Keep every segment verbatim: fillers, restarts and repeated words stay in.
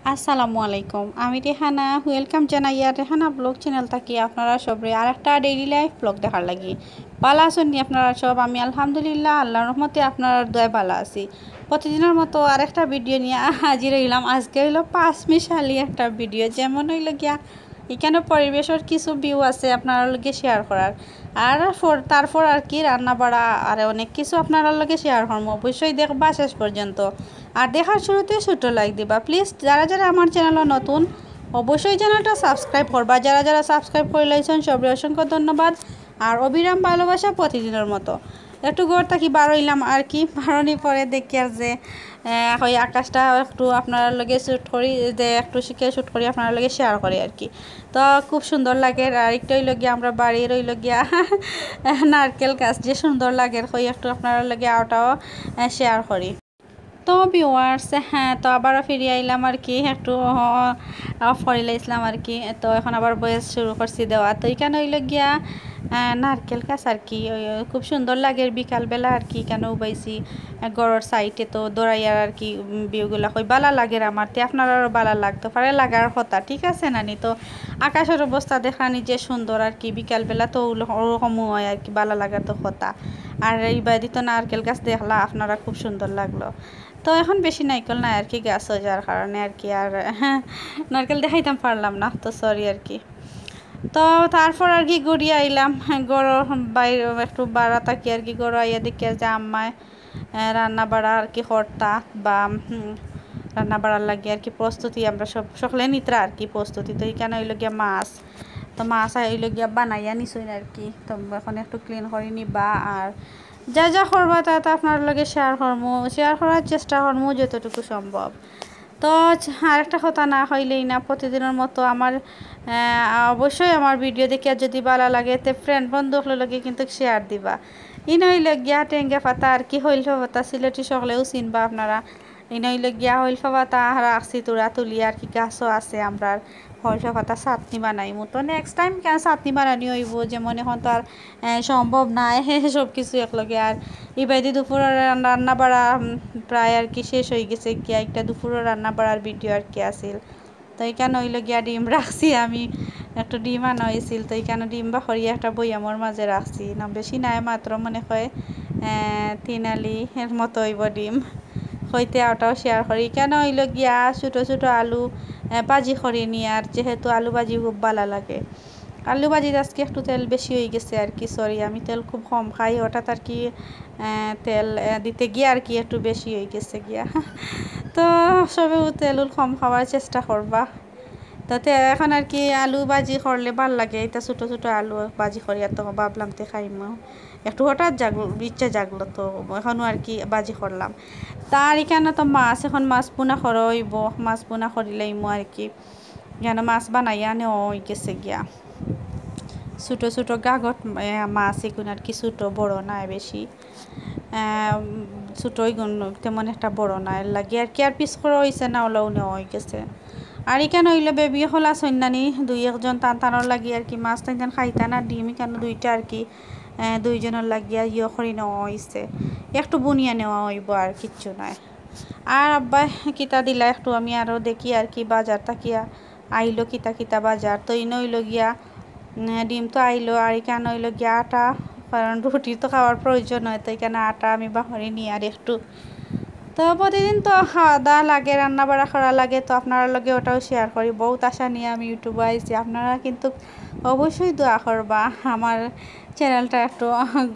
আসসালামু আলাইকুম, আমি রেহানা। Welcome জানাইয়ার রেহানা ব্লগ চ্যানেল থাকি আপনারা সবরে আর একটা ডেইলি লাইফ ব্লগ দেখার লাগি। ভালা আছইন নি আপনারা সব? আমি আলহামদুলিল্লাহ, আল্লাহর রহমতে আপনারার দোয়ায় ভালা আছি। প্রতিদিনর মতো আর একটা ভিডিও নিয়া হাজির অইলাম। আজকে অইলো পাঁচ মিশালি একটা ভিডিও, যেমন অইলো গিয়া ইখানো পরিবেশর কিছু ভিউ আছে আপনারার লগে শেয়ার করার, আর ফর-, তারপর আর কি রান্না বাড়া আর অনেক কিছু আপনারার লগে শেয়ার করমু। অবশ্যই দেখবা শেষ পর্যন্ত, আর দেখার শুরুতে ছোট্ট লাইক দিবা প্লিজ। যারা যারা আমার চ্যানেলো নতুন, অবশ্যই চ্যানেলটা সাবস্ক্রাইব করবা। যারা যারা সাবস্ক্রাইব করিলাইছইন, সবরে অসংখ্য ধন্যবাদ। আর অবিরাম ভালোবাসা প্রতিদিনর মতো। একটু ঘর থাকি বারইলাম আর কি, বারনির পরে দেখিয়ার যে, আহ, ওই আকাশটা একটু আপনারার লগে শ্যুট করি, যে একটু শিখে শ্যুট করি আপনারার লগে শেয়ার করি আর কি। তো খুব সুন্দর লাগের। আর একটা অইলো গিয়া আমরার বাড়ির অইলো গিয়া নারকেল গাছ, যে সুন্দর লাগের, কই একটু আপনারার লগে ওটাও, আহ, শেয়ার করি। তো ভিউয়ার্স, হ্যাঁ, তো আবারও ফিরি আইলাম আর কি, একটু অফ করিলাইছিলাম আর কি। তো এখন আবার ভয়েস শুরু করছি দেওয়া। তো ইখানো অইলো গিয়া, আহ, নারকেল গাছ আর কি, ওই, ওই, খুব সুন্দর লাগের বিকালবেলা আর কি। ইখানো উবাইছি, আহ, ঘরর সাইডে তো দৌড়াইয়ার আর কি, উম, ভিউগুলা কই ভালা লাগের আমার, তে আপনারারও ভালা লাগতো পারে, লাগার কথা, ঠিক আছে নানি? তো আকাশর অবস্থা দেখরানি যে সুন্দর আর কি, বিকালবেলা তো ওরকমও হয় আর কি, ভালা লাগার তো কথা। আর ইবায়দি তো নারকেল গাছ দেখলা আপনারা, খুব সুন্দর লাগলো। তো এখন বেশি নারকেল নাই আর কি গাছও, যার কারণে আর কি আর নারকেল দেখাইতাম পারলাম না, তো সরি আর কি। তো তারপর আর কি ঘুরি আইলাম ঘরো, বাইরে একটু বারা থাকি আর কি, ঘরো আইয়া দেখিয়ার যে আম্মায়, আহ, রান্না বাড়া আর কি করতা বা, হুম, রান্না বাড়ার লাগি আর কি প্রস্তুতি আমরা সব সকলে নিতরা আর কি প্রস্তুতি। তো ইখানো অইলো গিয়া মাছ, তো মাছ অইলো গিয়া বানাইয়া নিছইন আর কি। তো এখন একটু ক্লিন করি নিবা, আর যা যা করবা তা তা আপনারার লগে শেয়ার করমু, শেয়ার করার চেষ্টা করমু যতটুকু সম্ভব। তো চ-, আরেকটা কথা না কইলেই না, প্রতিদিনর মতো আমার, আহ, অবশ্যই আমার ভিডিও দেখিয়া যদি ভালা লাগে, তে ফ্রেন্ড বন্ধু অকলর লগে কিন্তু শেয়ার দিবা। ইনো অইলো গিয়া টেঙ্গা পাতা আর কি, হইলফা পাতা, সিলেটি সকলেও চিনবা আপনারা। ইনো অইলো গিয়া হইলফা পাতা রাখছি তুরা তুলি আর কি, গাছও আছে আমরার। হইলফা পাতা চাটনি বানাইমু। তো নেক্সট টাইম কেন চাটনি বানানি অইবো, যেমন এখন তো আর, আহ, সম্ভব নায় সব কিছু একলগে। আর ইবায়দি দুপুরর রান-, রান্না বাড়া, উম, প্রায় আর কি শেষ অই গেছে গিয়া, একটা দুপুরর রান্না বাড়ার ভিডিও আর কি আছিল। তো ইখানো অইলো গিয়া ডিম রাখছি আমি, একটু ডিম আনা অইছিল, তো ইখানো ডিম বাখরিয়া একটা বয়ামর মাঝে রাখছি, না বেশি নায়, মাত্র মনে হয়, আহ, তিন আলি এর মতো অইবো ডিম। কইতে ওটাও শেয়ার করি। ইখানো অইলো গিয়া ছোটো ছোটো আলু, আহ, ভাজি করি নিয়ার, যেহেতু আলু ভাজি খুব ভালা লাগে। আলু ভাজিত আজকে একটু তেল বেশি অই গেছে আর কি, সরি, আমি তেল খুব কম খাই, হঠাৎ আর কি, আহ, তেল, আহ, দিতে গিয়া আর কি একটু বেশি অই গেছে গিয়া। তো সবেউ তেল কম খাওয়ার চেষ্টা করবা। তাতে এখন আর কি আলু ভাজি করলে ভালা লাগে, ইতা ছোটো ছোটো আলু ভাজি করিয়া তো ভাবলাম তে খাইমু। একটু হঠাৎ জাগলো, ইচ্ছা জাগলো, তো এখনও আর কি ভাজি করলাম। তার ইখানো তো মাছ, এখন মাছ ভুনা করা অইবো, মাছ ভুনা করিলাইমু আর কি। ইখানো মাছ বানাইয়া নেওয়া অই গেছে গিয়া। ছোটো ছোটো গাগট, এ, মাছ ইগুন আর কি, ছোটো, বড় নায় বেশি। আহ, ছোটো ইগুন তেমন একটা বড় নায়, এর লাগি আর কি আর পিস করা অইছে না, অলাউ নেওয়া অই গেছে। আর ইখানো অইলো বেবি অকল আছইন নানি, দুই একজন তান তানর লাগি আর কি, মাছ তান তান খাইতা না, ডিম ইখানো দুইটা আর কি, আহ, দুইজনর লাগিয়া ইয়ে করি নেওয়া অইছে। একটু বুনিয়া নেওয়া অইবো, আর কিচ্ছু নায়। আর আব্বায় কিতা দিলা একটু আমি আরও দেখি আর কি, বাজার থাকিয়া আইলো কিতা কিতা বাজার। তো ইনো অইলো গিয়া, উম, ডিম তো আইলো, আর ইখানো অইলো গিয়া আটা, কারণ রুটি তো খাওয়ার প্রয়োজন হয়, তো ইখানো আটা আমি বাখরি নিয়ার একটু। তো প্রতিদিন তো খাওয়া দাওয়া লাগে, রান্না বাড়া করা লাগে, তো আপনারার লগে ওটাও শেয়ার করি। বহুত আশা নিয়া আমি ইউটিউবো আইছি, আপনারা কিন্তু অবশ্যই দোয়া করবা আমার চ্যানেলটা একটু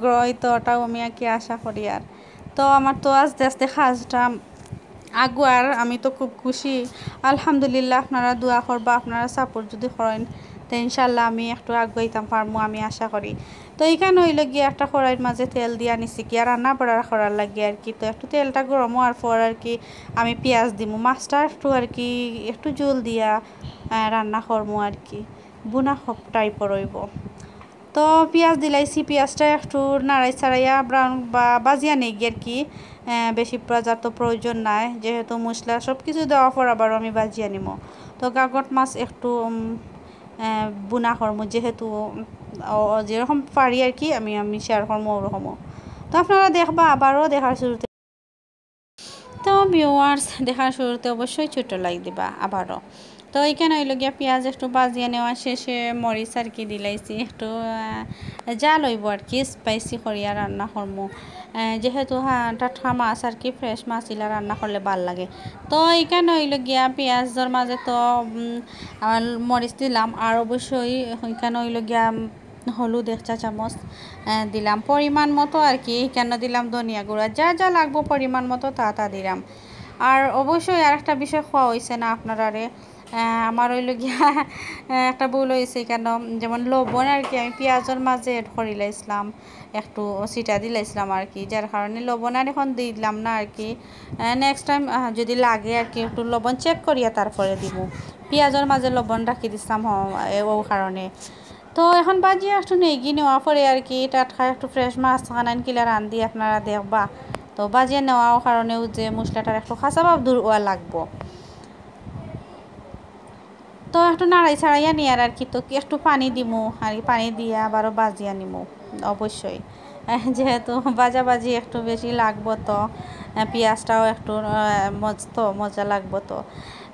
গ্রো অইতো, ওটাও আমি আর কি আশা করি। আর তো আমার তো আস্তে আস্তে কাজটা আগুয়ার, আমি তো খুব খুশি। আলহামদুলিল্লাহ, আপনারা দোয়া করবা, আপনারা সাপোর্ট যদি করেন, তো ইনশাল্লাহ আমি একটু আগুয়াইতাম পারমু, আমি আশা করি। তো ইখানো অইলো গিয়া একটা কড়াইর মাঝে তেল দিয়া নিছি গিয়া রান্না বাড়া করার লাগি আর কি। তো একটু তেলটা গরম অওয়ার পর আর কি আমি পিয়াজ দিমু, মাছটা একটু আর কি একটু ঝোল দিয়া, আহ, রান্না করমু আর কি, বুনা হপ টাইপর অইবো। তো পিয়াজ দিলাইছি, পিয়াজটা একটু নাড়াই চাড়াইয়া ব্রাউন বা বাজিয়া নেই গিয়া আর কি। আহ, বেশি বাজার তো প্রয়োজন নাই, যেহেতু মশলা সব কিছু দেওয়ার পর আবারও আমি বাজিয়া নিমু। তো গাগট মাছ একটু, উম, আহ, বুনা করমু, যেহেতু, উম, ও, ও যেরকম পারি আর কি, আমি, আমি শেয়ার করমু ওরকমও। তো আপনারা দেখবা আবারও দেখার শুরুতে। তো ভিউয়ার্স, দেখার শুরুতে অবশ্যই ছোট লাইক দিবা আবারও। তো এখানো অইলো গিয়া পিয়াজ একটু ভাজিয়া নেওয়া শেষে মরিচ আর কি দিলাইছি, একটু আহ, ঝাল অইবো আর কি, স্পাইসি করিয়া রান্না করমু। আহ, যেহেতু হ্যাঁ, টাটকা মাছ আর কি, ফ্রেশ মাছ ইলা রান্না করলে ভালা লাগে। তো এখানো অইলো গিয়া পিয়াজর মাঝে তো উম, আমার মরিচ দিলাম, আর অবশ্যই এখানো অইলো গিয়া উম, হলুদ এক চা চামচ আহ, দিলাম পরিমাণ মতো আর কি। এখানো দিলাম ধনিয়া গুঁড়া, যা যা লাগবো পরিমাণ মতো তা তা দিলাম। আর অবশ্যই আর একটা বিষয় কওয়া অইছে না আপনারারে, আহ, আমার অইলো গিয়া আহ, একটা ভুল অইছে এখানো, যেমন লবণ আর কি আমি পিয়াজর মাঝে অ্যাড করিলাইছিলাম, একটু ছিটা দিলাইছিলাম আর কি, যার কারণে লবণ আর এখন দিলাম না আর কি। নেক্সট টাইম যদি লাগে আর কি একটু লবণ চেক করিয়া তারপরে দিমু। পিয়াজর মাঝে লবণ রাখি দিছিলাম হ-, এ, ও কারণে। তো এখন ভাজিয়া একটু নেগি নেওয়া পরে আর কি, টাটকা একটু ফ্রেশ মাছ খানাইন কিলা রান্ধি আপনারা দেখবা। তো ভাজিয়া নেওয়া ও কারণেও যে মশলাটার একটু কাঁচা ভাব দূর অওয়া লাগবো। তো একটু নাড়াই ছাড়াইয়া নিয়ার আর কি, তো কি একটু পানি দিমু আর কি, পানি দিয়া আবারও ভাজিয়া নিমু অবশ্যই। আহ, যেহেতু ভাজাভাজি একটু বেশি লাগবো তো, আহ, পিয়াজটাও একটু আহ, মজ-, তো মজা লাগবো তো।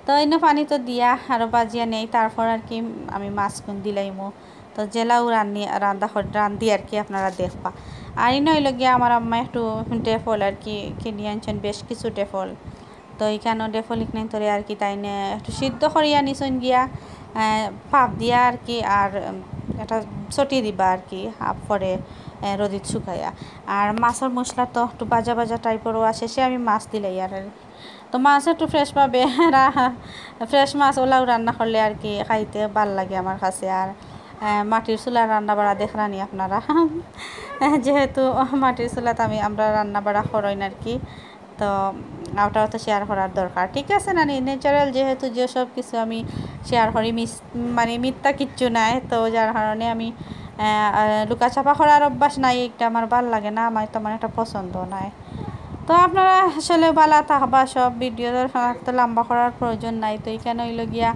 তো এনে পানি তো দিয়া আরও ভাজিয়া নেই, তারপর আর কি আমি মাছগুন দিলাইমু। তো যেলাও রান্ধি, রান্ধা কর-, রান্ধি আর কি আপনারা দেখবা। আর ইনো অইলো গিয়া আমার আম্মা একটু ডেফল আর কি কিনি আনছেন, বেশ কিছু ডেফল। তো এখানো ডেফল ইকনাইন তরে আর কি তাইনে একটু সিদ্ধ করিয়া নিছইন গিয়া, আহ, ভাপ দিয়া আর কি, আর উম, একটা ছটি দিবা আর কি, হাফ পরে আহ, রোদিত শুকাইয়া। আর মাছর মশলা তো একটু ভাজা ভাজা টাইপরও আছে, সে আমি মাছ দিলাই আর। তো মাছ একটু ফ্রেশ ভাবে রা-, ফ্রেশ মাছ ওলাও রান্না করলে আর কি খাইতে ভালা লাগে আমার কাছে। আর আহ, মাটির চুলার রান্না বাড়া দেখরানি আপনারা। যেহেতু মাটির চুলাত আমি, আমরা রান্না বাড়া করইন আর কি, তো ওটাও তো শেয়ার করার দরকার, ঠিক আছে না নি? ন্যাচারাল যেহেতু, যে সব কিছু আমি শেয়ার করি, মিস-, মানে মিথ্যা কিচ্ছু নাই, তো যার কারণে আমি আহ, আহ, লুকাচাপা করার অভ্যাস নাই, এটা আমার ভালা লাগে না, আমার তেমন একটা পছন্দ নাই। তো আপনারা আসলে ভালা থাকবা, সব ভিডিও তো লম্বা করার প্রয়োজন নাই। তো এখানো অইলো গিয়া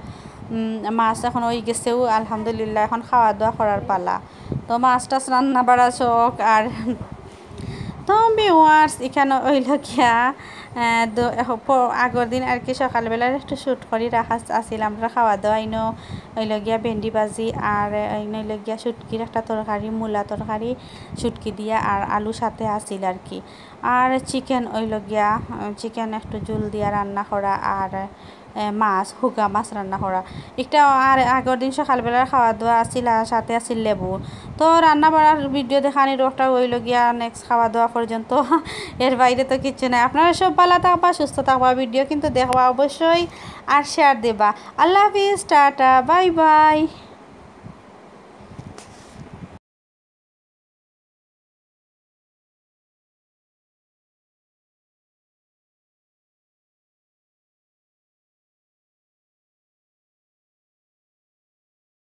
উম, মাছ এখন অই গেছেও আলহামদুলিল্লাহ, এখন খাওয়া দাওয়া করার পালা। তো মাছ টাছ রান্না বাড়া শখ আর তো ভিউয়ার্স, এখানো অইলো গিয়া আহ, দ-, এহ, প-, আগর দিন আর কি সকালবেলার একটু শ্যুট করি রাখা আস-, আছিল আমরা খাওয়া দাওয়া। ইনো অইলো গিয়া ভেন্ডি ভাজি আর ইনো অইলো গিয়া শুটকির একটা তরকারি, মূলা তরকারি, শুটকি দিয়া আর আলু সাথে আছিল আর কি। আর চিকেন অইলো গিয়া, আহ, চিকেন একটু ঝুল দিয়া রান্না করা আর এ, মাছ, হুগা মাছ রান্না করা। একটা আর আগর দিন সকালবেলার খাওয়া দাওয়া আছিল, আর সাথে আছিল লেবু। তো রান্না বাড়ার ভিডিও দেখানির ওটা অইলো গিয়া নেক্সট খাওয়া দাওয়া পর্যন্ত, এর বাইরে তো কিচ্ছু নাই। আপনারা সব ভালা থাকবা, সুস্থ থাকবা, ভিডিও কিন্তু দেখবা অবশ্যই, আর শেয়ার দিবা। আল্লাহ হাফিজ, টাটা, বাই বাই।